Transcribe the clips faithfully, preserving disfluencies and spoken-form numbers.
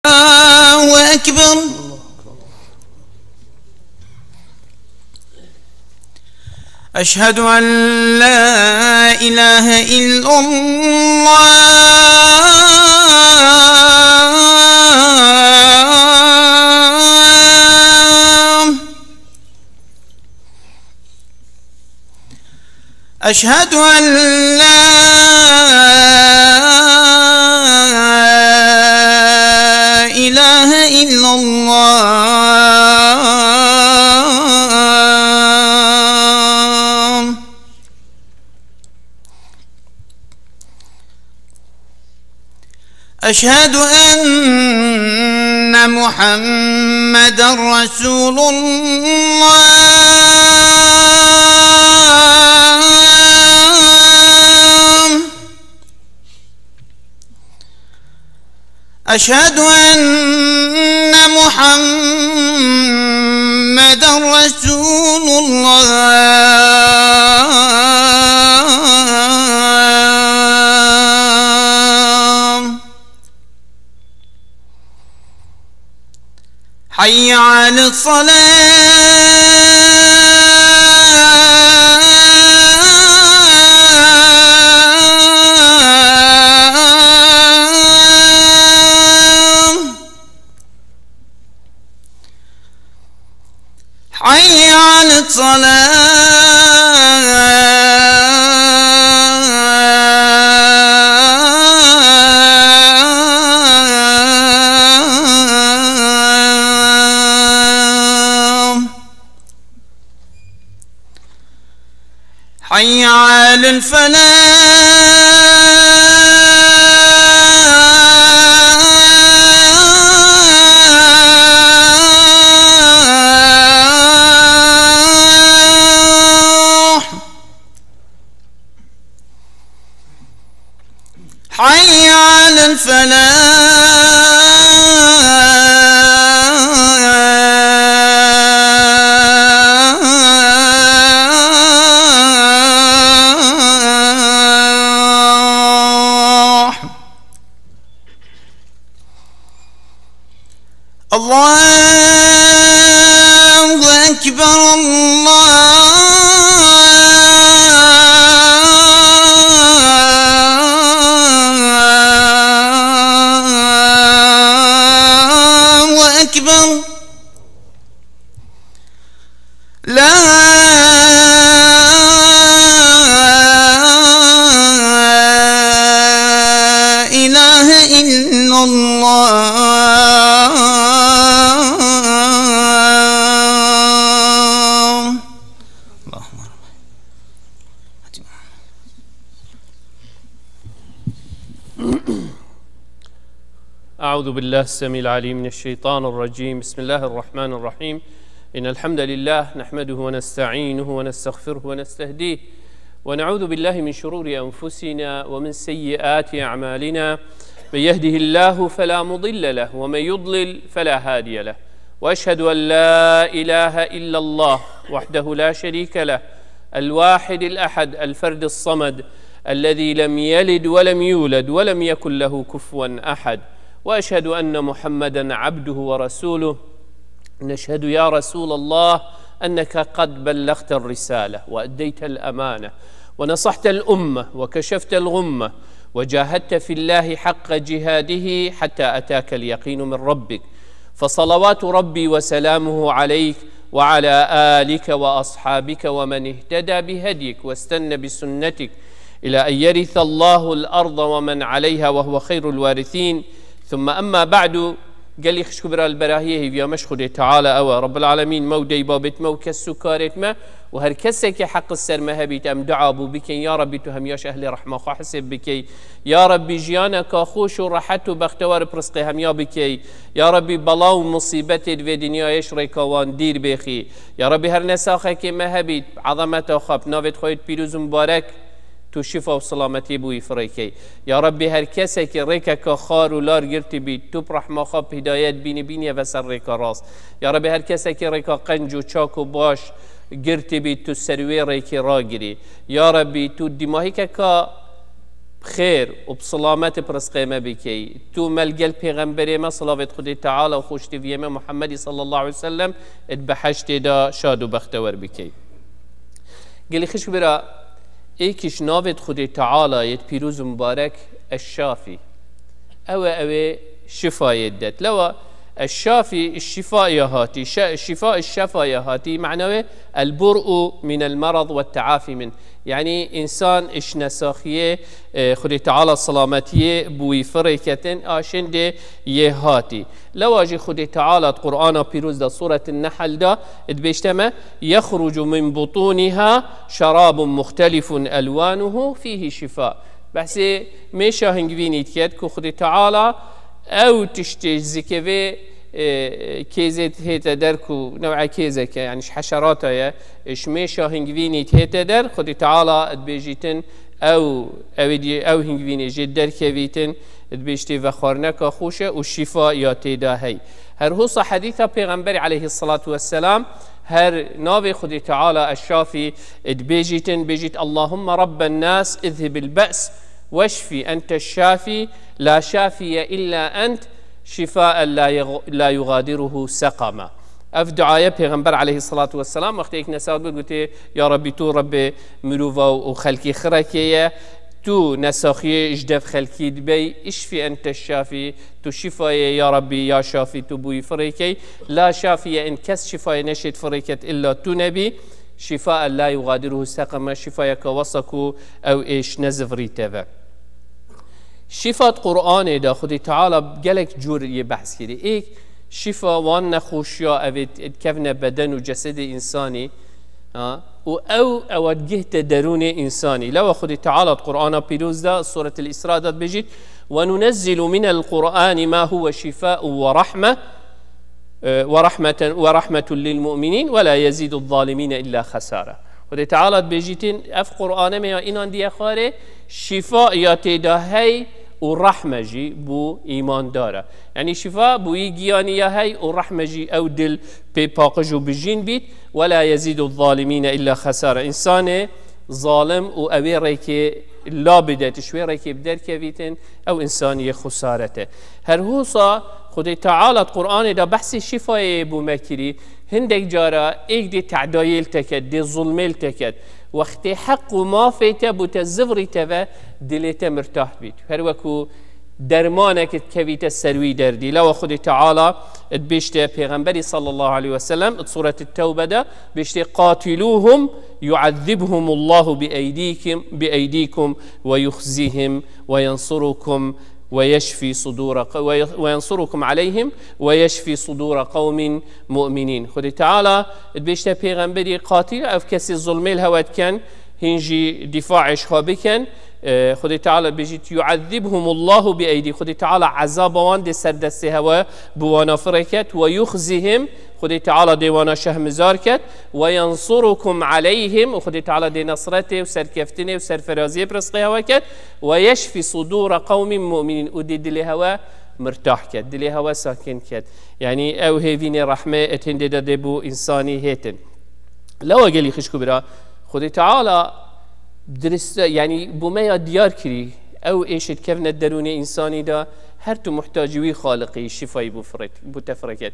الله أكبر. أشهد أن لا إله إلا الله. أشهد أن لا إله إلا الله. أشهد أن محمدا رسول الله. أشهد أن محمدا رسول الله. حي على الصلاة. حي على الصلاة. حي على الفلاح. حي على الفلاح. الله أكبر، الله أكبر. لا إله إلا الله. اللهم رب. أعوذ بالله السميع العليم من الشيطان الرجيم. بسم الله الرحمن الرحيم. إن الحمد لله نحمده ونستعينه ونستغفره ونستهديه، ونعوذ بالله من شرور أنفسنا ومن سيئات أعمالنا. من يهده الله فلا مضل له، ومن يضلل فلا هادي له. وأشهد أن لا إله إلا الله وحده لا شريك له، الواحد الأحد، الفرد الصمد، الذي لم يلد ولم يولد ولم يكن له كفوا أحد. وأشهد أن محمدا عبده ورسوله. نشهد يا رسول الله أنك قد بلغت الرسالة وأديت الأمانة ونصحت الأمة وكشفت الغمة وجاهدت في الله حق جهاده حتى أتاك اليقين من ربك، فصلوات ربي وسلامه عليك وعلى آلك وأصحابك ومن اهتدى بهديك واستن بسنتك إلى أن يرث الله الأرض ومن عليها وهو خير الوارثين. ثم أما بعد، gelî xişk û bira li berahiyê hêviya me ji Xwedê Teala ew e. Rebbil Alemîn me û dey babêt me û kes û karêt me û her kesekê heq li ser me hebît, em dua bû bikin, ya Rebbî tu hemiya ji ehlê rehma xwe hisêb bikey. Ya Rebbî jiyaneka xweş û rehet û bextewar bi rizqê hemiya bikey. Ya Rebbî bela û musîbetê di vê dinyayê ji rêka wan dîr bêxî. Ya Rebbî her nesaxekê me hebît, bi ezemeta xwe, bi navê xwe yê pîroz û mibarek, tu şifa û silametiyê bo wî firêkey. Ya Rebbî her kesekî rêkeka xar û lar girtî bît, tu bi rehma xwe bi hidayet bînî, bîniye ve ser rêka rast. Ya Rebbî her kesekî rêka qenc û çak û baş girtî bît, tu ser wê rêkê ragirî. Ya Rebbî tu dîmahîkeka bi xêr û bi silametê bi rizqê me bikey. Tu me li gel pêxemberê me, silavêt Xwedê Teala û xweştiviyê me Muhammedî sallallahu aleyhi ve sellem, ê di beheştê de şad û bextewer bikey. Gelî xişk bira, êkî ji navêt Xwedê Teala yêt pîroz û mibarek Eşşafî. Ew e, ew ê şifayê didet. Lewa Eşşafî şifa ya hatî, şe-, şifa şefa ya hatî, mena wê el-bur'u min el-merad ve te'afî min. Yanî însan ji nesaxiyê, e, Xwedê Teala selametiyê bi wî firê ketin, a şindê yê hatî. Lewa jî Xwedê Teala di Qur'ana pîroz de, Sûretin Nehl de, dibêjte me, "Yexrucu min butûniha şerabun muxtelifun elwanuhu fihi şifa." Behsê mêşa hingvînî diket ku Xwedê Teala ew tiştê ji zikevê, e, kêzê hête der ku new'e kêzeke, yanî ji heşerata ye, e, ji mêşa hingvînî hête der, Xwedê Teala dibêjîtin ew, ew dî-, ew hingvînê jê derkevîtin, dibêjtê vexwarineka xweş e û şîfa ya tê de hey. Her hosa hedîsa Pêxemberê aleyhissalatu vesselam, her navê Xwedê Teala Eşşafî dibêjîtin, bêjît, "Allahümme Rabben nas, izhibil be's, veşfi, ente şafi, la şafiye illa ent, şifaen la yug-, la yugadiruhu sekama." Ev duaya Pêxember aleyhissalatu vesselam wextê yek nesax bû, gotê, "Ya Rabbî, tu Rabbê mirova û xelkê xirekê ye, tu nesaxiyê ji dev xelkî dibey, işfi ente şafi, tu şifayê ya Rabbî, ya şafî, tu bûyî firêkey, la şafiye in kes şifayê neşêt firêket illa tu nebî, şifaen la yugadiruhu sekama, şifayeke wesa ku ew êş nezivirîte ve." Şifa di Qur'anê de Xwedê Teala gelek cûr yê behs kirî. Êk şifa wan nexweşiya ev ê dikevne beden û cesedê însanî, ha, û ew ewa digihte derûnê însanî. Lewa Xwedê Teala di Qur'ana pîroz de, Sûretil Îsra de dibêjît, "Ve nunezzilu minel Qur'ani ma huve şifaun ve rahme, e, ve rahmeten, ve rahmetun lil mu'minin ve la yeziduz zalimine illa xesara." Xwedê Teala dibêjîtin, ev Qur'ane me ya înandiye xwarê, şifa ya tê de hey û rehme jî bo îmandar e. Yanî şifa bo wî giyanî ya hey û rehme jî ew dil pê paqij û bijîn bît. "Ve la yezîdu zalimîne illa xesara." Însanê zalim û ew ê rêkê la bidet, ji wê rêkê bi derkevîtin, ew însaniyê xusaret e. Her hosa Xwedê Teala di Qur'anê de behsê şifayê bo me kirî, hindek cara êk dê tedayê li te ket, dê zulmê li te ket. Wextê heq û mafê te bo te zivirîte ve, dilê te mirtah bît. Her weku dermanek dikevîte ser wî derdî. Lewa Xwedê Teala dibêjte Pêxemberî sallallahu aleyhi ve sellem, di Sûretî Tewbe de bêjtê, "Qatiluhum yu'ezzibhumullahu bi eydikum, bi eydikum ve yuxzihim ve yensurukum ve yeşfi sudura, ve, ve yensurukum aleyhim ve yeşfi sudura qewmin mu'minin." Xwedê Teala dibêjte Pêxemberî, "Qatil ev kesê zulmê li hewe diken, hîn jî dîfaê ji xwe bikin." E, Xwedê Teala bêjît, "Yu'ezzibhumullahu bi eydi." Xwedê Teala ezaba wan dê ser destê hewe bi wana firê ket. "Ve yuxzihim." Xwedê Teala dê wana şehmizar ket. "Ve yensurukum aleyhim." Û Xwedê Teala dê nesretê û serkeftinê û serferaziyê bi rizqê hewe ket. "Ve yeşfi sudura qewmin mu'minin." Û dê dilê hewe mirtah ket. Dilê hewe sakin ket. Yanî ew hêvînê rehmê et hindê de dê bo însanî hêtin. Lewa gelî xişk û bira, Xwedê Teala dirist, yanî bo me ya diyar kirî, ew êşê dikevne derûnê însanî de, her tu muhtacî wî Xaliqî şifayî bo firêt, bo te firêket.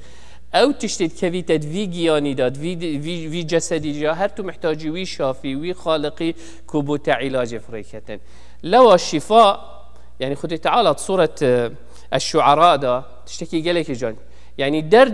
Ew tiştê dikevîte di vî giyanî de, di vî, vî, vî cesedî de, her tu muhtacî wî şafî, wî Xaliqî ku bo te îlacê firêketin. Lewa şifa, yanî Xwedê Teala di Sûret, e, Eş-Şuara de tiştekî gelekî can. Yanî derd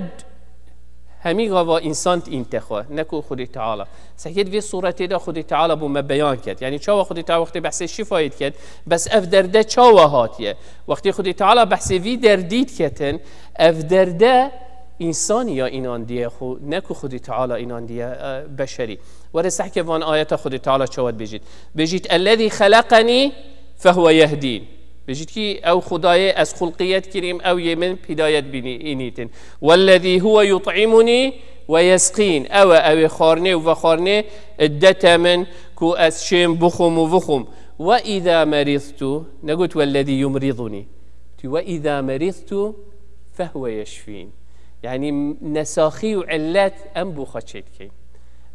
hemî gava însan dînte xwe, ne ku Xwedê Teala. Sehkê di vê sûretê de Xwedê Teala bo me beyan ket. Yanî çawa Xwedê Teala wextê behsê şifayê diket, bes ev derde çawa hatiye? Wextê Xwedê Teala behsê vî derdî diketin, ev derde însanî ya înandiye xwe, ne ku Xwedê Teala înandiye, e, beşerî. Were sehkê van ayeta Xwedê Teala çawa dibêjît. Bêjît, "Ellezî xeleqenî fehuve yehdîn." Bêjît kî ew Xwedayê ez xulqiyet kirîm, ew yê min hidayet bînî, înîtin. "Wellezî huve yut'imuni ve yesqîn." Ew e, ew ê xwarinê û vexwarinê dete min ku ez şêm bixwim û vixwim. "Ve îza merîztu", negot "Wellezî yumrîzunî." Tu "Ve îza merîztu fehuve yeşfîn." Yanî nesaxî û illet em bo xwe çêdikeyn.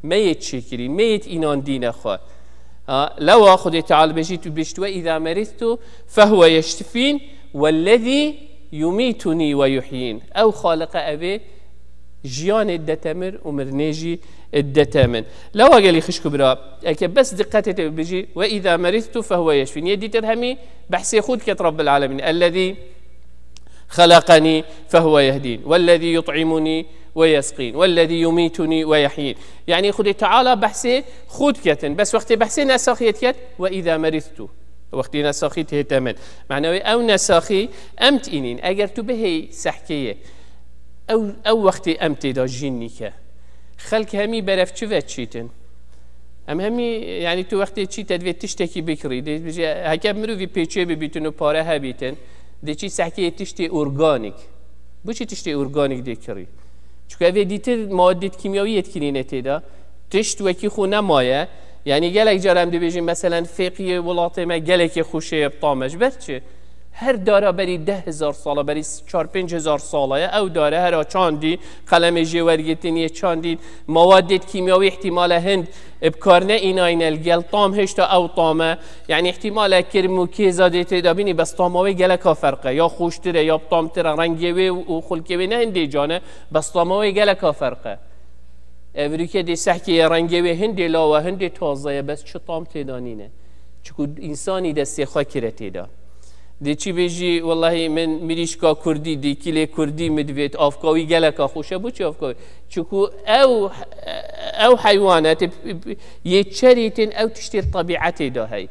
Me yê çêkirî, me yê înandîne xwe. Ha, lewa Xwedê Teala bêjî tu bişt ve, "Îza meriztu fehuve yeşfîn, wellezî yumîtunî ve yuhyîn." Ew Xaliqe evê jiyanê didete min û mirinê jî didete min. Lewa gelî xişk û bira, eke bes diqetê te bêjî, "Ve îza meriztu fehuve yeşfîn." Yê dîtir hemî behsê xwe diket Rabbil Alemin. "Ellezî xeleqenî fehuve yehdîn. Wellezî yut'imunî ve yesqîn. Wellezî yumîtunî ve yehyîn." Yani Xwedê Teala behsê xwe diketin. Bes wextê behsê nesaxiyê diket, "Ve îza meriztu." Wextê nesaxî tihête min. Mena wê ew nesaxî em tînîn. Eger tu bihêy sehkeyê, ew, ew wextê em têda jîn nîke. Xelk hemî berevçi ve çîtin. Em hemî, yani tu wextê çî te divê tiştekî bikirî. Dê bije, heke mirovî pêçê bibîtin û pare hebîtin, dê çî sehkeyê tiştê organîk. Bo çi tiştê organîk dê kirî? Çunku evê dîtir maddê kîmyawî yê dikirîne têda. Tişt wekî xwe nemaye. Yani gelek cara em dibêjin, meselen, fêqiyê welatê me gelekê xweşê ye bi tam e. Ji ber çi? Her dara berî deh hezar sala, berî çar pênc hezar sala ye. Ew dare hera çandî, qelemê jê wergirtin yê çandî, mawadê kîmyawî ihtimale hind bi kar ne înayne, li gel tam hêşta ew tam e. Yani ihtimale kirm û kêza dê tê de bînî, bes tama wê geleka ferq e. Ya xweştir e, ya bi tamtir e, rengê wê û xulkê wê ne hindê can e, bes tama wê geleka ferq e. Evrîke dê sehkê ye, rengê wê hindê law e, hindê taze ye, bes çi tam tê de nîne. Çiku însanî destê xwe kire tê de. Dê çi bêjî, wellahî min mirîşka kurdî, dê kîlê kurdî min divêt, avka wî geleka xweş e, bo çi avka wî? Çiku ew, ew heywanetê yê çerîtin, ew tiştê li tebîetê de hey.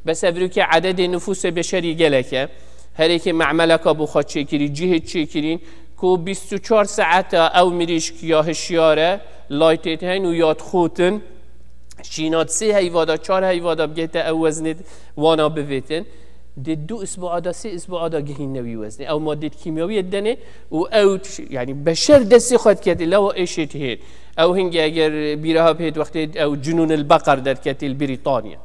Bes evrûke ededê nifûsê beşerî gelek e. Herêkê me'meleka bo xwe çêkirî, cihê çêkirîn, ku bîst û çar saeta ew mirîşk ya hişyar e, laytêt heyn û ya dixotin, şîna di sê heyva de, çar heyva de bigihte ew weznê wana bivêtin, di du isbu'a de, sê isbu'a de gihîne wî weznê. Ew madê kîmyawî yê denê û ew tiş-, yani beşer destê xwe diketê, lewa êşê dihêt. Ew hingê eger bîra bihêt wextê ew Cunûn el Beqer derketî li Brîtanya.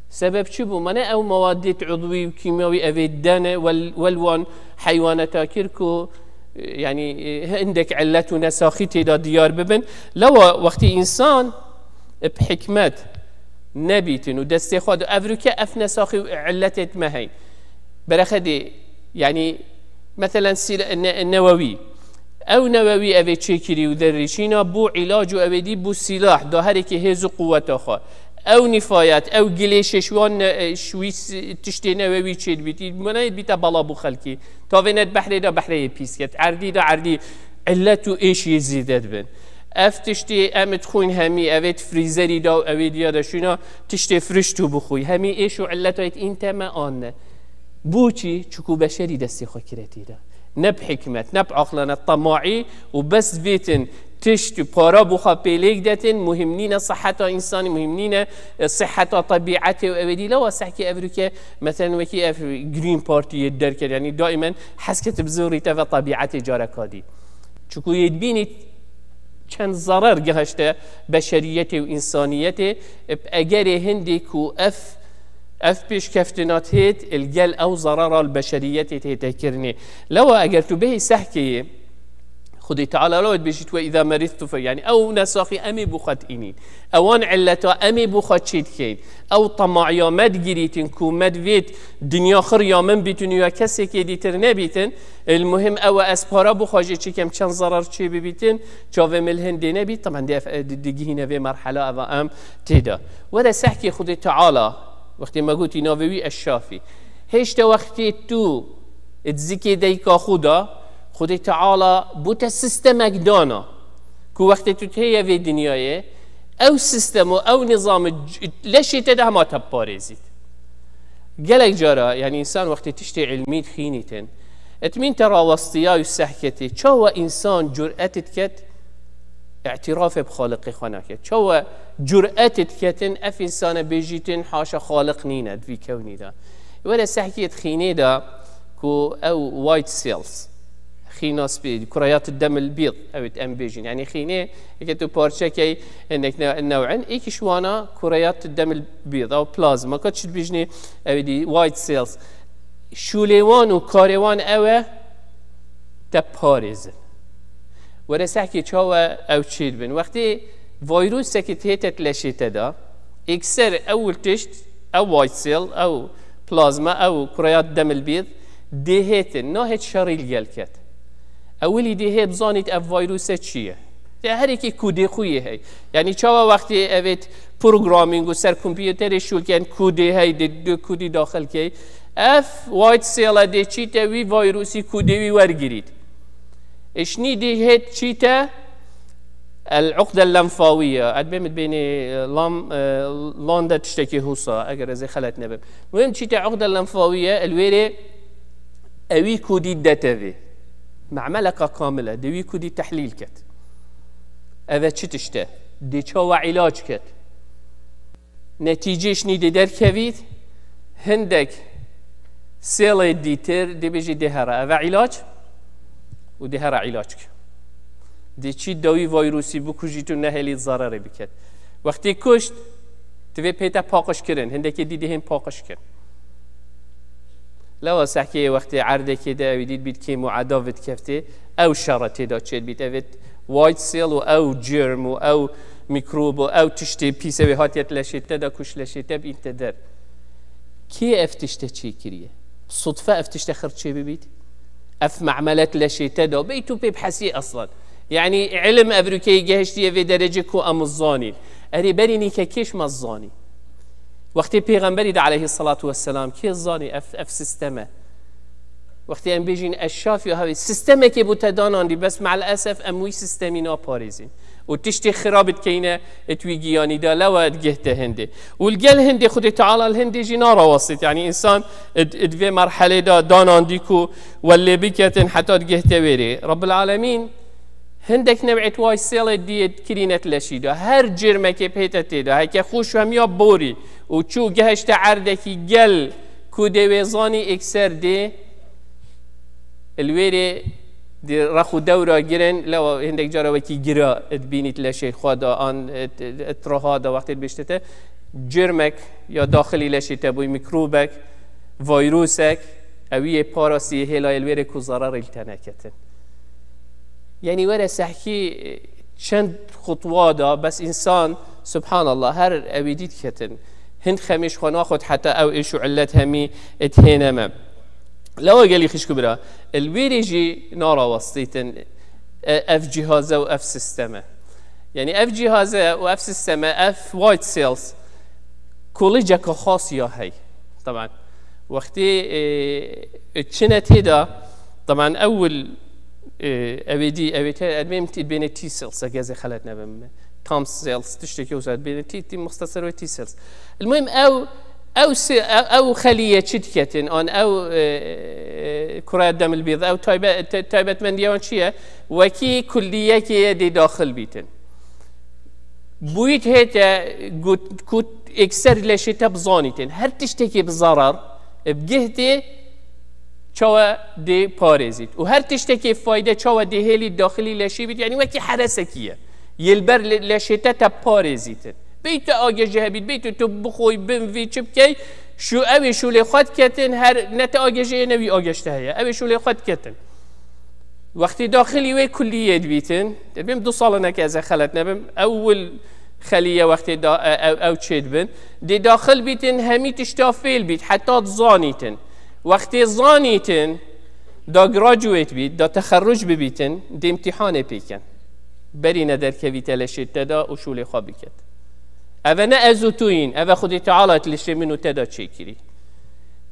Sebeb çi bû? Mane ew mawadê udwî û kîmyawî evê dene wel, wel wan heywaneta kir ku, e, yani, e, hindek illet û nesaxî tê de diyar bibin. Lewa wextî însan, e, bi hikmet nebîtin û destê xwe de evrûke ev nesaxî û illetê me heyn. Berexedê, yani, meselen sîl-, ne-, newewî. Ew newewî evê çêkirî û derrîşîna bû îlac û evê dî bû sîlah, da herêkê hêz û quweta xwe. Ew nîfayet, ew gilê şeşwan ne-, e, şwî s-, tiştê newewî çêdibîtî, mane bîte bela bû xelkî. Tavê ne di behrê de behrê yê pîs ket. Erdî de erdî illet û êş yê zêde dibin. Ev tiştê em dixwîn hemî, evê di frîzerî de û evê diya de şûna tiştê firişt û bixwî. Hemî êş û illeta yê înte me an ne. Bo çi? Çiku beşerî destê xwe kiretî de. Ne bi hikmet, ne bi aqlane, temaî û bes vêtin tişt û para bo xwe pêlêk detin, muhim nîne siheta însanî, muhim nîne, e, siheta tebîetê û ewê dî. Lewa sehkê evrûke, meselen wekî ev Green Party yê derket, yani daimen hez ket bi zorî te ve tebîetê careka dî. Çiku yê dibînî çend zarar gihişte beşeriyetê û însaniyetê, bi egerê hindê ku ev, ev pêşkeftina têt, li gel ew zarara li beşeriyetê tête kirinê. Lewa eger tu bihî sehkeyê, Xwedê Teala lewa dibêjît, "Ve îza meriztu fe", yani ew nesaxî em ê bo xwe diînîn. Ewan illeta em ê bo xwe çê dikeyn. Ew temaiya me digirîtin ku me divêt dinya xir ya min bîtin û ya kesekê dîtir nebîtin. El muhim ew e ez para bo xwe jê çêkem, çend zarar çê bibîtin, çavê min li hindê nebît. Taban dê ev, e, di-, digihîne vê merhela eva em tê de. Were sehkê Xwedê Teala, wextê me gotî navê wî Eşşafî. Hêşte wextê tu di zikê dayika xwe de, Xwedê Teala bo te sistemek dana ku wextê tu têye vê dinyayê, ew sistem û ew nizam c-, leşê te de hema te biparêzît. Gelek cara, yani însan wextê tiştê ilmî dixînîtin, etmîn te rawestiya û sehketê, çawa însan cüret diket, îtirafê bi Xaliqê xwe naket? Çawa cüret diketin, ev însane bêjîtin, haşa Xaliq nîne di vî kewnî de. Were sehkê dixînê de ku ew white cells, xîna spî, kureyat demil bîd, ew ê em bêjin. Yani xînê, eke tu parçekey hinek ne-, new'in, êk ji wana kureyat demil bîd, ew plazma, ka çi dibêjinê, ew dî white cells. Şûlê wan û karê wan ew e, te parêzin. Were sehkê çawa ew çê dibin. Wextê vîrusekê tête leşê te de, Ekser ew tişt, ew white cell, ew plazma, ew kureya demilbîr dê hêtin, nahêt şerî li gel ket. Ewilî dê hê bizanît ev vîrûse çi ye. Te her yekî kûdê xwe yê hey. Yanî çawa wextê evêt programming û ser kompîterê şûl ken kûdê hey dê du kûdî daxil key. Ev white cell e dê çîte wî vîrûsî kûdê wî wergirît. Îşnî dê hêt çîte el uqde lenfawiye. Edbê min bênê, e, lam, e, lan de tiştekî husa, eger ez ê xelet nebim. Muhim çîte uqde lenfawiye, el wêrê ewî kûdî detevê. Me'meleka kamil e, dê wî kûdî tehlîl ket. Eve çi tişte? Dê çawa îlac ket? Netîcê şinî dê derkevît, hindek sêlê dîtir dê bêjî dê here. Eve îlac û dê here îlac ke. Dê çî dawî vîrûsî bikujît û nehêlît zararê biket. Wextê kuşt, divê pête paqij kirin. Hindekê dî dê hên paqij kirin. Lewa sehkeyê wextê erdekê de ewî dît bît kêm û eda vidkeftê, ew şere tê de çêt bît. Evê white cell û ew germ û ew mîkrob û ew tiştê pîs ewê hatiye leşê te de kuş leşê te bîn te der. Kê ev tişte çêkiriye? Sudfe ev tişte xir çê bibît? Ev me'melet leşê te de beyt û pê bihesî eslan. Yanî ilim evrûkeyê gehiştiye vê derecê ku em zanîn. Erê berî nîke kêş me zanî. Wextê Pêxemberî de aleyhissalatu vesselam kê zanî ev, ev sisteme? Wextê em bêjîn eşşaf ya hevî, sistemekê bû te danandî, bes me'lesef em wî sistemî naparêzîn. Û tiştê xirab dikeyne it wî giyanî de, lewa it gihte hindê. Û li gel hindê Xwedê Teala li hindê jî narawestît. Yanî însan it, it vê merhelê de danandî ku welê biketin heta digihte wêrê. Rabbil Alemîn hindek new'ê white cellê diyê kirînet leşî de. Her cirmekê pête tê de. Heke xwe şemiya borî û çû gehişte erdekî gel ku dê wê zanî ekser dê. Li wêrê di rex û dewra girin, lewa hindek cara wekî gira dibînît leşê xwe de, an it, it, it roha de wextê dibêjtete. Cirmek ya daxilî leşê te bûy, mîkrobek, vîrusek, ewî yê parasî hêlayê li wêrê ku zararê li te neketin. Yanî were sehkî çend xutwa da, bes însan, subhanallah, her ewî dît ketin. Hin xemîş xwe naxwet heta ew êş û illet hemî it hêne me. Lewa gelî xişk û bira, li wêrê jî narawestîtin, e, ev cîhaze û ev sisteme. Yanî ev cîhaze û ev sisteme, ev white cells, koliceka xas ya hey. Taban, wextê, e, çine tê de, taban, ewil, e, ewê dî, ewê te, edmêm tî bêne T cells, eger ez ê xelet nebim. Tam cells, tiştekî wisa bêne T, tî muxteser wê T cells. Elmuhim ew, ew si-, ew, ew xeliye çi diketin, an ew, e, e, kuraya demilbîr, ew taybe-, te-, taybetmendiya wan çi ye? Wekî kulliyekê ye dê daxil bîtin. Bûyît hête got, ku ekser leşê te bizanîtin. Her tiştekî bi zarar, e, bi gih tê, çawa dê parêzît. Û her tiştekî fayde çawa dê hêlî daxilî leşê bît, yanî wekî heresekî ye. Yê li ber le-, leşê te te parêzîtin. Bey tu agêjî hebît, bey tu, tu bixoy bin vî çi bikey, şu ew ê şûlê xwe diketin, her ne te agêjê ye, ne wî agêj te heye. Ew ê şûlê xwe diketin. Wextê daxilî wê kulliyê dibîtin, dibêm du salineke ez ê xelet nebim, ewil xeliye wextê da, e, ew, ew çê dibin, dê daxil bîtin, hemî tişta fêl bît, heta zanîtin. Wextê zanîtin, da graduate bît, da texerruc bibîtin, dê imtîhanê pêken. Berî ne derkevîte leşê te da û şûlê xwe biket. Eve ne ez û tu yîn, eve Xwedê Teala leşê min û te da çêkirî.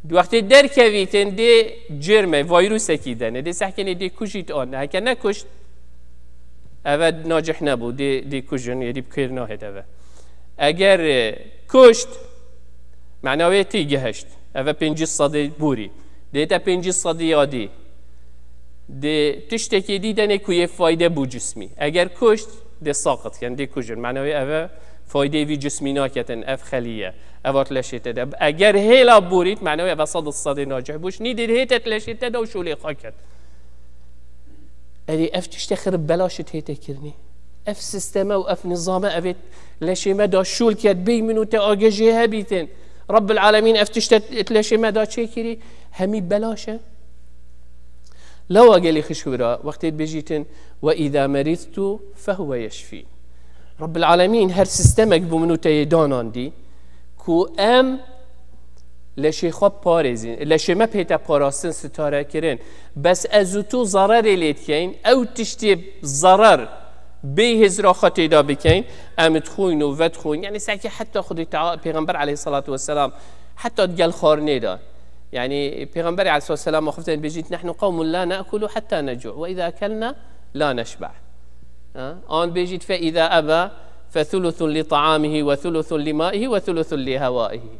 Wextê derkevîtin dê cêrme, vîrusekî dene, dê sehkenê dê kujît an, heke nekuşt, eve nacih nebû, dê, dê kujin, yedî bi kêr nahêt eve. Eger, e, kuşt, mena wê tî gihişt, eve pêncî sedî borî, dê te pêncî sedî yadî, dê tiştekê dî denê ku yê fayde bû cismî. Eger kuşt, dê saqit ken, dê kujin. Mena wê eve faydeyê vî cismî naketin, ev xeliye, ev hat leşê te de. Eger hêla borît, mena wê eve sed sedê nacih bûş. Nî dê hêtet leşê te de û şûlê xwe ket. Erê ev tişte xirib belaşit hête kirinî. Ev sisteme û ev nizame evê leşê me da şûl ket, bêy min û te agejê hebîtin. Rabbil Alemîn ev tişte leşê me da çêkirî, hemî belaş e. Lewa gelî xişk û bira, wextê dibêjîtin, "Ve îza meriztu fehuve yeşfîn." Rabbil Alemîn her sistemek bû min û te yê danandî. Ku em leşê xwe parêzîn, leşê me pête parastin, sitare kirin. Bes ez û tu zererê lê dikeyn, ew tiştê zerer bê hêzira xwe têda bikeyn, em dixwin û vedixwin. Yani seke heta Xwedê Teala, Pêxember aleyhissalatu vesselam heta digel xwarinê de. Yani Pêxember aleyhissalatu vesselam xwe dibêjît, "Nehnu qewmun la ne'kulu heta necu' ve izâ kelna la neşba'." Ha? An bêjît, "Fe izâ eba fe thuluthun li ta'amihi ve thuluthun li maihi ve thuluthun li hevaihi."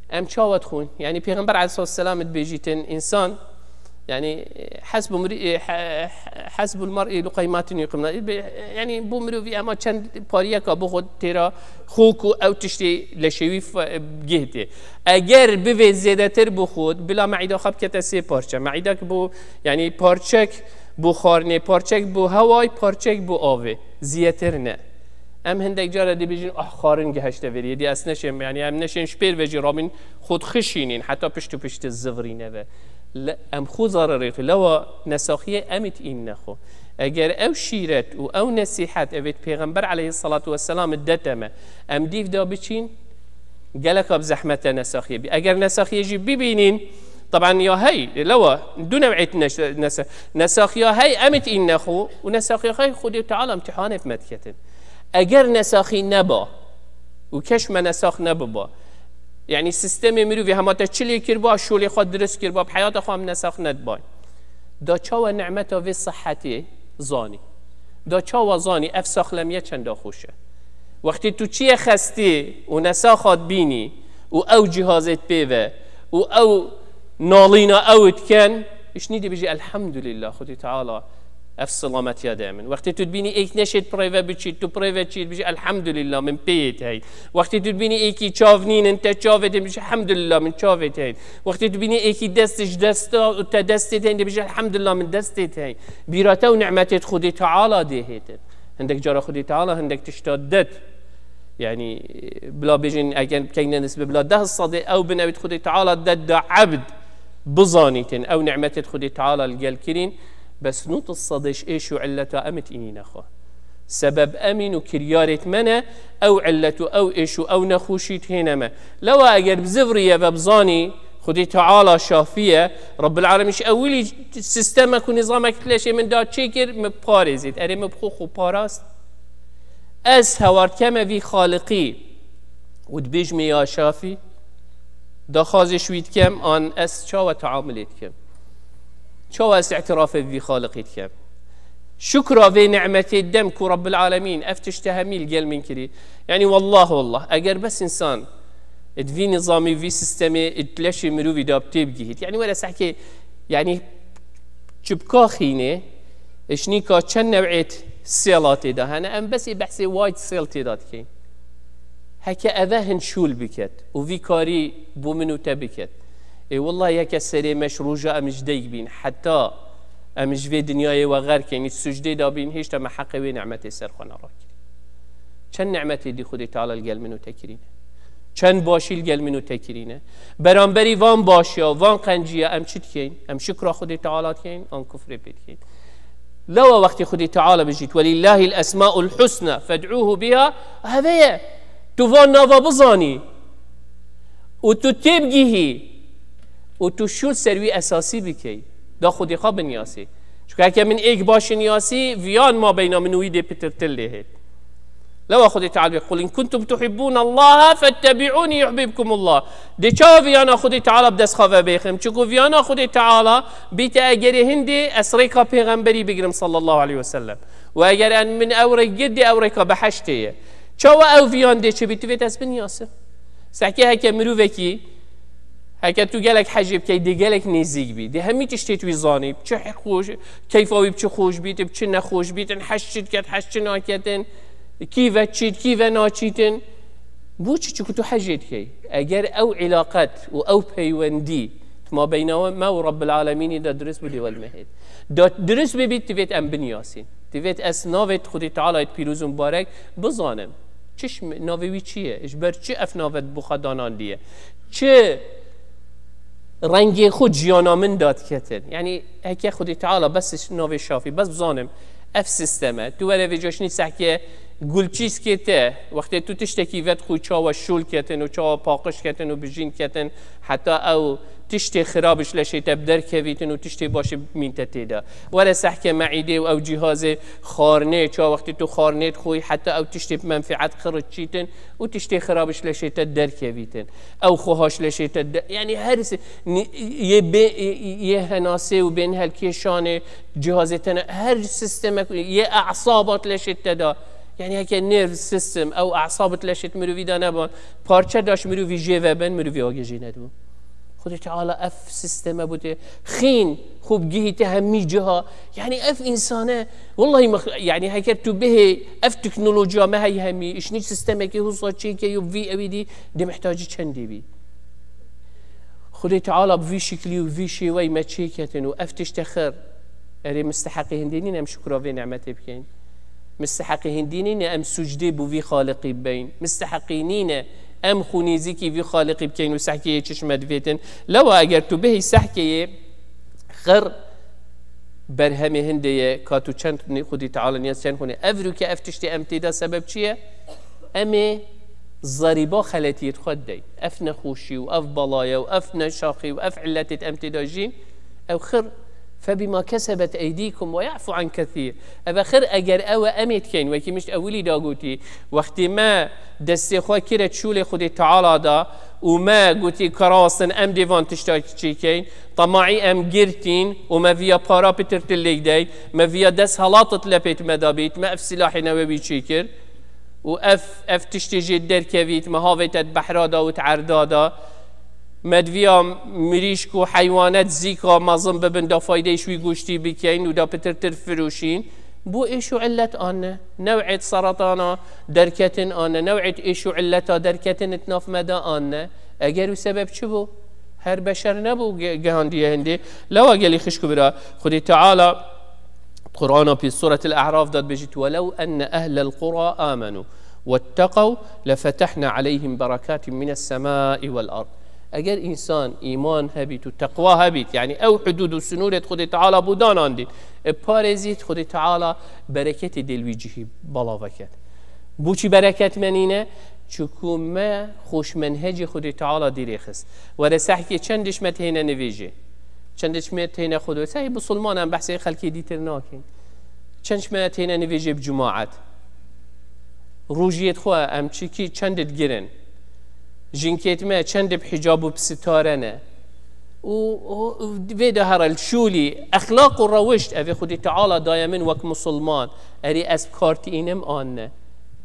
Em çawa dixwin? Yani Pêxember aleyhissalatu vesselam dibêjîtin, insan, yani, hasbu mri-, e, ha-, hasbul mar'i luqeymatin yuqimna. Yani bu mirovî ema çend pariyeka bixwit têra xok û ew tiştê leşêwî fe-, gihê tê. Eger bivê zêdetir bixwit, bila me'îda xwe bikete sê parçe. Me'îda ki bo, yani parçek bo xwarinê, parçek bo heway, parçek bo avê. Zêdetir ne. Em hindek cara dibêjin, "Ah, xwarin gihişte vêrî, êdî ez neşêm, yani em neşên ji pêr ve jî rabîn xwe dixişînîn, heta pişt û pişt zivirîne ve." Le, em xwe zererê xwe, lewa nesaxiyê em ê tînine xwe. Eger ew şîret û ew nesîhet evêt Pêxember aleyhissalatu vesselam dete me, em dîv de biçîn, geleka bi zehmet e nesaxiyê bî. Eger nesaxiyê jî bibînîn, taban ya hey, lewa du new'êt neş-, nese-, nesaxiya hey em ê tînine xwe û nesaxiya hey Xwedê Teala imtîhanê bi me diketin. Eger nesaxî neba û keş me nesax nebiba, yani sistemê mirovî hema te çi lê kirba, şolê xwe dirist kirba, bi heyata xwe em nesax nedibay. Da çawa nimeta vê sihetê zanî? Da çawa zanî ev saxlemiye çenda xweş e? Wextê tu çiyê xestî û nesaxa dibînî û ew cihazê pê ve û ew nalîna ew diken, îşnî dibêjî, "Elhamdulillah, Xwedê Teala ev silametiya de min." Wextê tu dibînî êk neşêt pirê ve biçît, tu pirê ve çît, dibêjî, "Elhamdulillah, min pêyê tey." Wextê tu dibînî êkî çav nînin, te çavê tey, dibêjî, "Elhamdulillah, min çavê tey." Wextê tu bînî êkî dest ji desta û te destê tey, dibêjî, "Elhamdulillah, min destê tey." Bîra te û nimetêt Xwedê Teala dê hêtin. Hindek cara Xwedê Teala hindek tişta det. Yani, bila bêjin, eger keyne nisbe bila deh sedê, ew binewit Xwedê Teala det da ebd bizanîtin. Ew nimetêt Xwedê Teala li gel kirîn, bes nût sedê ji êş û illeta em it înîne xwe. Sebeb em în û kiryarêt me ne, ew illet û ew êş û ew nexweşî têne me. Lewa eger bi zivriye ve bizanî, Xwedê Teala şafî ye, Rabbil Alemîn ji ewilî sistemek û nizamek di leşê min da çêkir, min parêzît. Erê min bi xwe xwe parast. Ez hewar dikeme vî Xaliqî û dibêjme ya Şafî, daxwazê ji wî dikem, an ez çawa teamulê dikim? Çawa ez îtirafê bi vî Xaliqî dikim? Şukra vê nimetê dem ku Rabbil Alemîn ev tişte hemî li gel min kirî. Yani wallah, wallah, eger bes însan di vî nizamî, vî sistemê, di leşê mirovî de bi tê bigihît. Yani were sehkê, yani çipka xînê, ji nîka çend new'êt sêla tê de hene, em besê behsê white sale tê de dikeyn. Heke eve hin şûl biket û vî karî bo min û te biket. Ê, wellahî heke serê me ji roja em ji deyk bîn, heta em ji vê dinyayê we xerkên, î sucdê da bîn, hêşta me heqê wê nimetê ser xwe nerakirî. Çend nimetê dî Xwedê Teala li gel min û te kirîne? Çend başî li gel min û te kirîne? Beramberî van başiya, van qenciya em çi dikeyn? Em şikra Xwedê Teala dikeyn, an kufrê pê dikeyn? Lewa wextê Xwedê Teala bijît, "Welillahil esmaul husna fed'uhu biha", heve ye. Tu van nava bizanî û tu têbigihî û tu şûl ser wî esasî bikey, da Xwedê xwe binyasî. Çunke heke min êk baş niyasî, viyan ma beyna min û wî dê pitirtir lê hêt. Lewa Xwedê Teala bê, "Qul in kuntum tuhibbûnallaha fettebi'ûnî yuhbibkumullah." Dê çawa viyana Xwedê Teala bi dest xwe ve bêxim? Çunku viyana Xwedê Teala bîte egerê hindê ez rêka pêxemberî bigrim sallallahu aleyhi ve sellem. Û eger en min ew rêk gir dê ew rêka behiştê ye. Çawa ew viyan dê çi bî? Tivêt ez binyasim. Sehkê heke mirovekî, heke tu gelek hecê bikey, dê gelek nêzîk bî. Dê hemî tiştê tu wî zanî. Bi çi xweş, keyfa wî bi çi xweş bît, bi çi nexweş bîtin, hej çi diket, hej çi naketin, kî ve çît, kî ve naçîtin. Bo çi? Çiku tu hecê dikey. Eger ew îlaqet û ew peywendî di mabeyna me û Rabbil Alemînî de dirist bû, dê wel mehêt. Da dirist bibît, divêt em binyasîn. Divêt ez navê Xwedê Teala yê pîroz û mibarek bizanim. Çi ji mi-, navê wî çi ye? Ji ber çi ev nave bo xwe danandiye? Çi rengê xwe ciyana min da diketin? Yani heke Xwedê Teala bes navê Şafî, bes bizanim. Ev sisteme, tu were vêca şinî sehkê gulçîskê te, wextê tu tiştekî vedixwî çawa şûl ketin û çawa paqij ketin û bijîn ketin, heta ew tiştê xirab ji leşê te bi derkevîtin û tiştê baş mîn te tê de. Were sehkê meîdê û ew cîhazê xwarinê, çawa wextê tu xwarinê dixwî, heta ew tiştê bi menfîet xirçîtin û tiştê xirab ji leşê te derkevîtin. Ew xweha ji leşê te de, yanî her si-, ni-, yê bê-, yê henasê û bên helkêşanê, cihazê te ne, her sistemek, yê e'sabat leşê te de. Yanî heke nerve system, ew e'sabit leşê mirovî de neban, parçe daş mirovî jê ve bin, mirovî agê jê nedibû. Xwedê Teala ev sisteme bû tê. Xîn, xwe bigihîte hemî ciha. Yanî ev însane, wellahî mix-, yanî heger tu bihê ev teknolojiya me heyî hemî, îşnî sistemekî husa çêke yo vî ewî dî, dê mihtacî çendê bî. Xwedê Teala bi vî şiklî û vî şêweyî me çêketin û ev tişte xir. Erê misteheqî hindê nîne em şukra vê nemetê bikeyin. Misteheqî hindî nîne em sucdê bo vî Xaliqî bibeyin. Misteheqî nîne em xwe nêzîkî vî Xaliqî bikeyin û sehkê yê çişme divêtin. Lewa eger tu bihî sehkê yê xir berhemê hindê ye, ka tu çend xwedî Teala niyaz çend xwînê. Ev rûke ev tiştê em tê de sebeb çi ye? Em ê zerîba xeletiyêt xwe dideyin. Ev nexweşî û ev belaye û ev neşaxî û ev illetêt em tê de jîn, ew xir فبما كسبت أيديكم ويعفو عن كثير. Ev xir eger ew e em ê dikeyn, wekî min ji ewilî da gotî, wextê me destê xwe kire şûlê Xwedê Teala da û me gotî, ka rast in em dê van tişta çêkeyn, temaî em girtîn û me viya para pitir tu lê deyn, me viya dest helatit lepêt me da bît, me ev silahê newewî çêkir û ev, ev tiştê jê derkevît, me havê te di behra da û di erda da. Me diviya mirîşk û heywanet zîka mezin bibin, da faydeyê ji wî goştî bikeyn û da pitirtir firûşîn. Bo êş û illet anne. New'êt seretana derketin anne. New'êt êş û illeta derketin it nav me de anne. Eger û sebeb çi bû? Her beşer nebû ge-, gehandiye hindê. Lewa gelî xişk û bira. Xwedê Teala Qur'ana pî Suretil E'raf da dibêjit, "Welew enne ehlel qura amenu wetteqew lefetehna aleyhim berekatin mines semai vel ard." Eger însan îman hebît û teqwa hebît, yanî ew hudûd û sinûrêt Xwedê Teala bû danandîn, e, parêzît, Xwedê Teala bereketê dê li wî cihî bala veket. Boçî bereket me nîne? Çunku me xweş menhecê Xwedê Teala dîrê xist. Were sehkê çend diş me têne nivêjê. Çend diş me têne Xwedê. Sehî Musulman em behsê xelkê dîtir nakin. Çend diş me têne nivêjê bi cemaet. Rojiyêt xwe em çikî çend digirin. Jinkêt me çend bi hicab û bi sitare ne. Û, û, û vê de here li şûlî, exlaq û rewişt, ev ê Xwedê Teala daye min wek Musulman. Erê ez bi kar tînim an ne.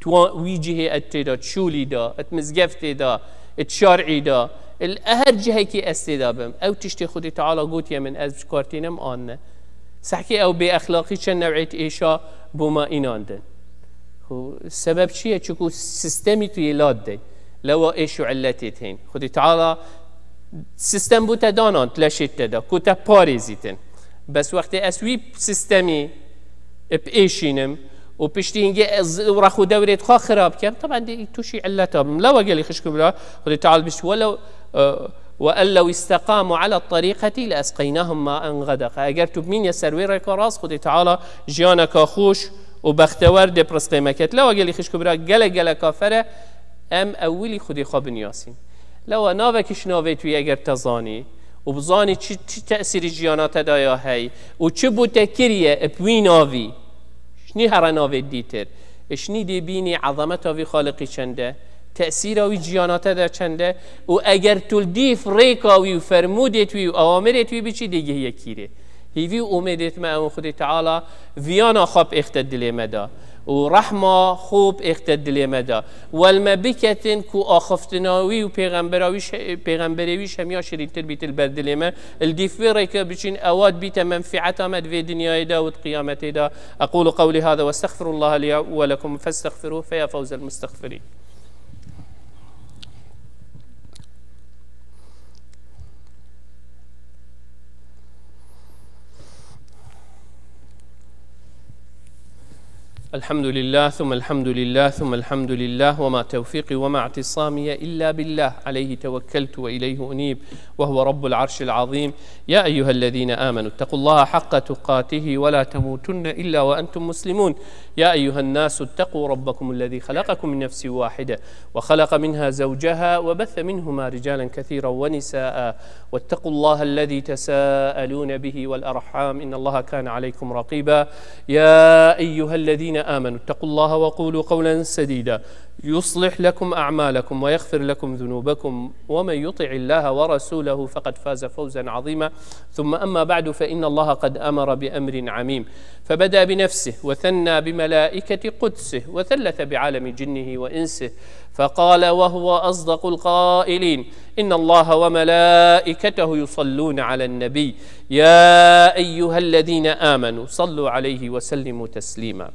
Tu wa-, wî cihê et tê de, şûlî de, et mizgeftê de, et şer'î de, el-, her cihekî ez tê de bim. Ew tiştê Xwedê Teala gotiye min, ez bi kar tînim an ne. Sehkê ew bêexlaqî çend new'êt êşa bo me înandin. Xo, sebeb çi ye? Çunku sistemî tu yê lad dey. Lewa êş û illetê tên. Xwedê Teala sistem bo te danan, leşê te da, ku te parêzîtin. Bes wextê ez wî sistemî bi êşînim û piştî hingê ez rex û dewrê xwe xirab kem, teben dê tu jî illeta bim. Lewa gelî xişk û bira, Xwedê Teala bîst, "Welew, e, وأن لو استقاموا على الطريقة لأسقيناهم ماء غدقا." Eger tu bimînî ser wê rêka rast, Xwedê Teala jiyaneka xweş û bextewer dê bi rizqê me ket. Lewa gelî xişk û bira, gelek gelek kafir e, em ewilî Xwedê xwe biniyasîn. Lewa navekî ji navê tu eger te zanî û bizanî çi, çi tesîrî jiyana te daya hey û çi bo te kiriye bi wî navî, ji nî here navê dîtir. Ji nî dê bînî ezameta vî Xaliqî çend e, tesîra wî ciyana te de çend e û eger tu li dîf rêka wî û fermûdêt wî û ewamirêt wî biçî, dê gihiye kîrê. Hîvî û umêdêt me ew in Xwedê Teala viyana xwe bi êxte dilê me da û rehma xwe bi êxte dilê me da. Wel me biketin ku axiftina wî û pêxembera wî şe-, pêxemberê wî şemiya şirîntir bît li ber dilê me. Li dîf vê rêke biçin, ewa dibîte menfîeta me di vê dinyayê de û di qiyametê de. أقول قولي هذا وأستغفر الله لي ولكم فاستغفروه فيا فوز المستغفرين. الحمد لله، ثم الحمد لله، ثم الحمد لله، وما توفيقي وما اعتصامي إلا بالله، عليه توكلت وإليه أنيب، وهو رب العرش العظيم. يا أيها الذين آمنوا اتقوا الله حق تقاته ولا تموتن إلا وأنتم مسلمون. يا أيها الناس اتقوا ربكم الذي خلقكم من نفس واحدة وخلق منها زوجها وبث منهما رجالا كثيرا ونساء، واتقوا الله الذي تساءلون به والأرحام، إن الله كان عليكم رقيبا. يا أيها الذين آمنوا اتقوا الله وقولوا قولا سديدا، يصلح لكم أعمالكم ويغفر لكم ذنوبكم، ومن يطع الله ورسوله فقد فاز فوزا عظيما. ثم أما بعد، فإن الله قد أمر بأمر عميم، فبدأ بنفسه وثنى بملائكة قدسه وثلث بعالم جنه وإنسه، فقال وهو أصدق القائلين: إن الله وملائكته يصلون على النبي، يا أيها الذين آمنوا صلوا عليه وسلموا تسليما.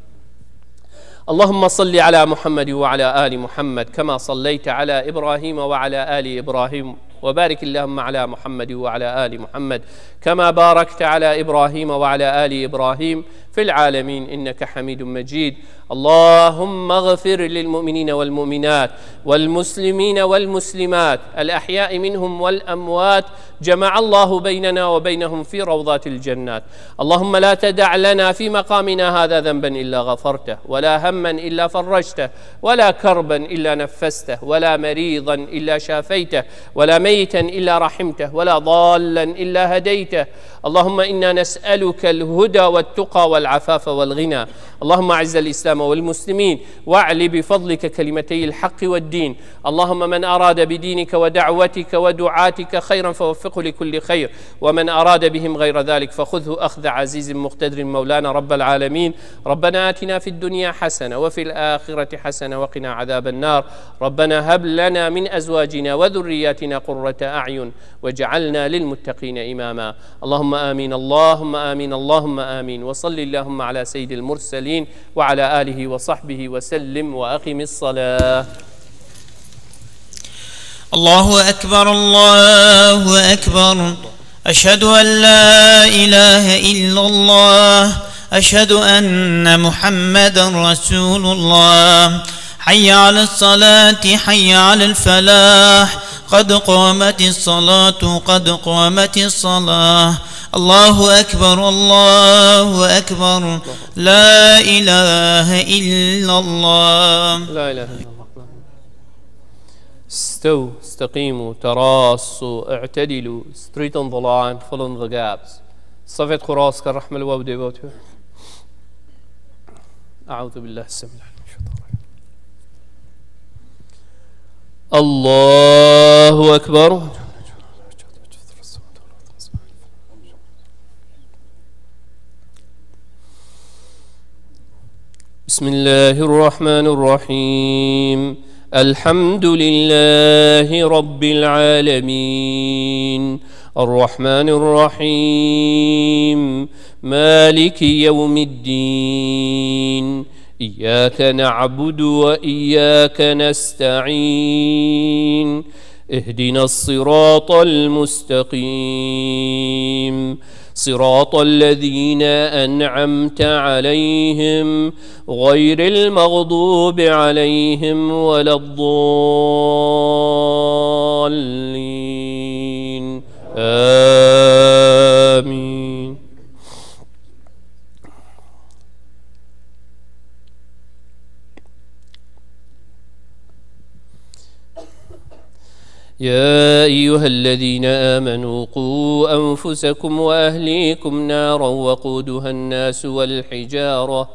اللهم صل على محمد وعلى آل محمد كما صليت على إبراهيم وعلى آل إبراهيم، وبارك اللهم على محمد وعلى آل محمد كما باركت على إبراهيم وعلى آل إبراهيم في العالمين إنك حميد مجيد. اللهم اغفر للمؤمنين والمؤمنات والمسلمين والمسلمات الأحياء منهم والأموات، جمع الله بيننا وبينهم في روضات الجنات. اللهم لا تدع لنا في مقامنا هذا ذنبا إلا غفرته، ولا هما إلا فرجته، ولا كربا إلا نفسته، ولا مريضا إلا شافيته، ولا ميتا إلا رحمته، ولا ضالا إلا هديته. اللهم إنا نسألك الهدى والتقى والعفاف والغنى. اللهم أعز الإسلام والمسلمين، وأعل بفضلك كلمتي الحق والدين. اللهم من أراد بدينك ودعوتك ودعاتك خيرا فوفقه لكل خير، ومن أراد بهم غير ذلك فخذه أخذ عزيز مقتدر. مولانا رب العالمين، ربنا آتنا في الدنيا حسنة وفي الآخرة حسنة وقنا عذاب النار. ربنا هب لنا من أزواجنا وذرياتنا قرة أعين واجعلنا للمتقين إماما. اللهم آمين، اللهم آمين، اللهم آمين. وصل اللهم على سيد المرسلين وعلى آله وصحبه وسلم، وأقم الصلاة. الله أكبر، الله أكبر. أشهد أن لا إله إلا الله. أشهد أن محمدا رسول الله. حي على الصلاة، حي على الفلاح. قد قامت الصلاة، قد قامت الصلاة. الله أكبر، الله أكبر. لا إله إلا الله. لا إله إلا الله. استووا، استقيموا، تراصوا، اعتدلوا، straighten the line, fill in the gaps. صفت خراس كالرحمة الواو ديبوتو. أعوذ بالله السميع العليم من الشيطان الرجيم. الله أكبر. بسم الله الرحمن الرحيم. الحمد لله رب العالمين. الرحمن الرحيم. مالك يوم الدين. إياك نعبد وإياك نستعين. اهدنا الصراط المستقيم. صراط الذين أنعمت عليهم غير المغضوب عليهم ولا الضالين. آمين. يا أيها الذين آمنوا قوا أنفسكم وأهليكم نارا وقودها الناس والحجارة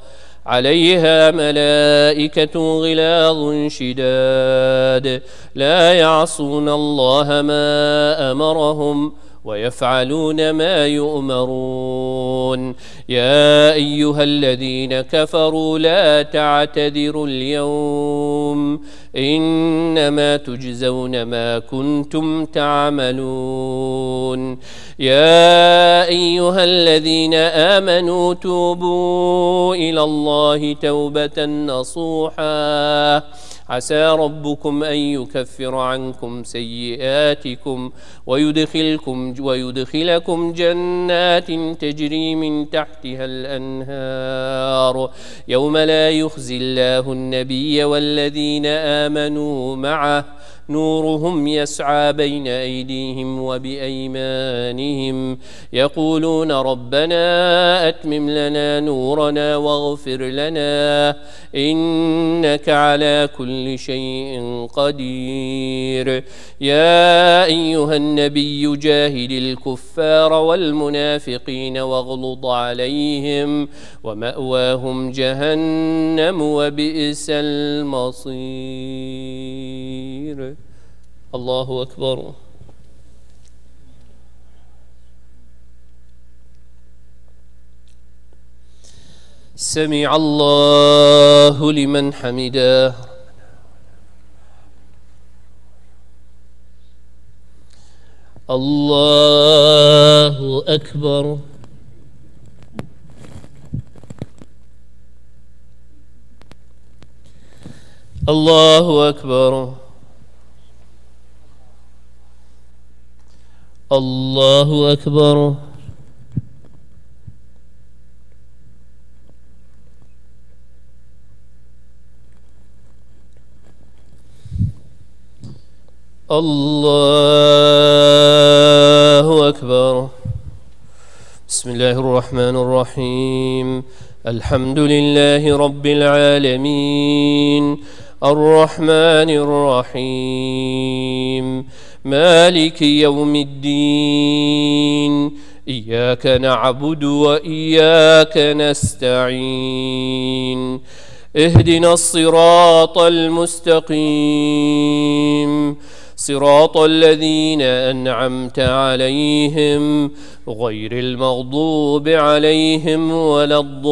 عليها ملائكة غلاظ شداد لا يعصون الله ما أمرهم ويفعلون ما يؤمرون. يا أيها الذين كفروا لا تعتذروا اليوم إنما تجزون ما كنتم تعملون. يا أيها الذين آمنوا توبوا إلى الله توبة نصوحا عسى ربكم أن يكفر عنكم سيئاتكم ويدخلكم، ويدخلكم جنات تجري من تحتها الأنهار يوم لا يخزي الله النبي والذين آمنوا معه، نورهم يسعى بين أيديهم وبأيمانهم، يقولون ربنا أتمم لنا نورنا واغفر لنا، إنك على كل شيء قدير. يا أيها النبي جاهد الكفار والمنافقين واغلظ عليهم، ومأواهم جهنم وبئس المصير. الله أكبر. سمع الله لمن حمده. الله أكبر. الله أكبر. الله أكبر. الله أكبر. بسم الله الرحمن الرحيم. الحمد لله رب العالمين. الرحمن الرحيم. مالك يوم الدين. إياك نعبد وإياك نستعين. اهدنا الصراط المستقيم. صراط الذين أنعمت عليهم غير المغضوب عليهم ولا الضالين.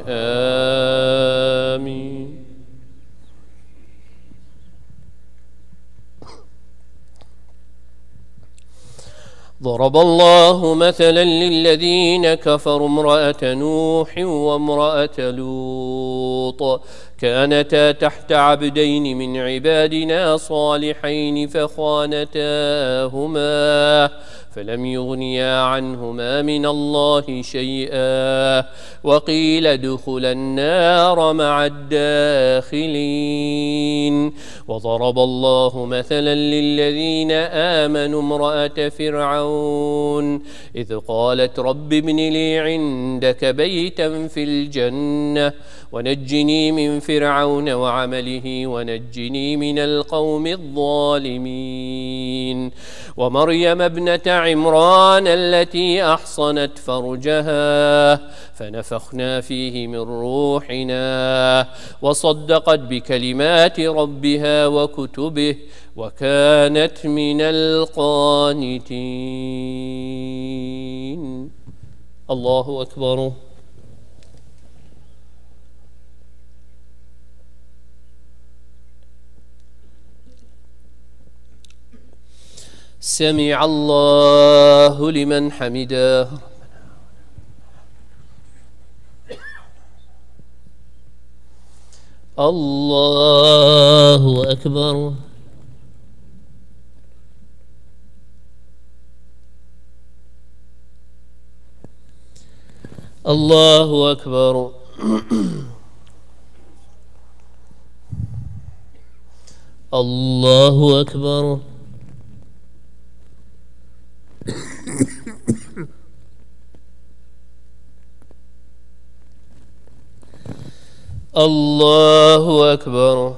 آمين. ضرب الله مثلا للذين كفروا امرأة نوح وامرأة لوط كانتا تحت عبدين من عبادنا صالحين فخانتاهما فلم يغنيا عنهما من الله شيئا وقيل ادخلا النار مع الداخلين. وضرب الله مثلا للذين آمنوا امرأة فرعون إذ قالت رب ابن لي عندك بيتا في الجنة ونجني من فرعون وعمله ونجني من القوم الظالمين. ومريم ابنة عمران التي أحصنت فرجها فنفخنا فيه من روحنا وصدقت بكلمات ربها وكتبه وكانت من القانتين. الله أكبر. سمع الله لمن حمده. الله أكبر. الله أكبر. الله أكبر. الله أكبر.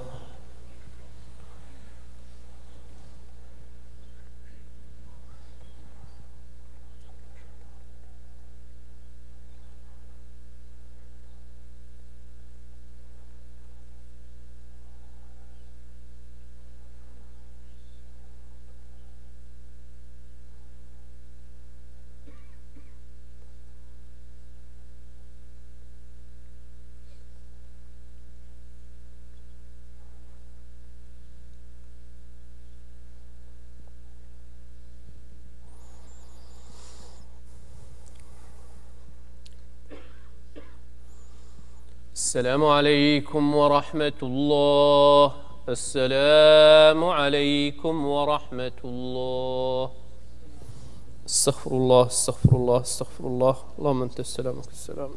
السلام عليكم ورحمة الله. السلام عليكم ورحمة الله. Estexfirullah, estexfirullah, estexfirullah. Allahümme entes selam ve selam.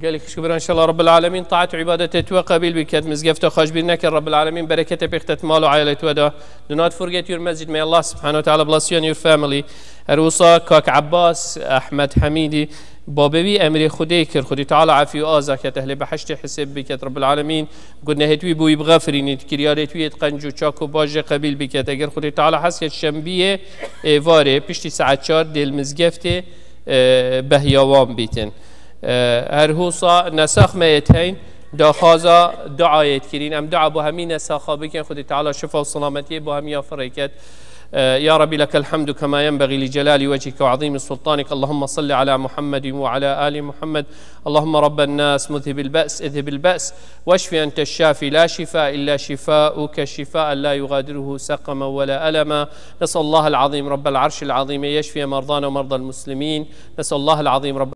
Gelek xişk bira, inşallah Rabbil Alemin taat û ibadetê tu qebîl biket, mizgefta xwe ji bîr neke Rabbil Alemin, bereketê pêxtet mal û ailê tu da. Do not forget your masjid, may Allah subhanahu wa ta'ala bless you and your family. Her wisa kak Abbas Ahmed Hamidi, babê wî emrê Xwedê kir, Xwedê Teala afî û aza ket, ehlê behiştê hisêb biket Rabbil Alemin. Gunehê wî bûyî bixefirînît, kiryarê wî yê qenc û çak û baş jê qebîl biket. Eger Xwedê Teala hez ket, şembiyê êvarê piştî saet çar dêl mizgeftê, e, behyawan bîtin. E, her husa nesax me yê teyn daxwaza duayê dikirîn. Em dua bo hemî nesaxa bikin, Xwedê Teala şifa û selametiyê bo hemî ya firê ket. E, ya Rabbi, lekel hamdu kema yenbegî li celali wecihike ve azîmi sultanik. Allahümme salli ala Muhammedin ve ala ali Muhammed. اللهم رب الناس مذهب البأس اذهب البأس واشف أنت الشافي لا شفاء إلا شفاؤك شفاء لا يغادره سقما ولا ألما. نسأل الله العظيم رب العرش العظيم أن يشفي مرضانا ومرضى المسلمين. نسأل الله العظيم رب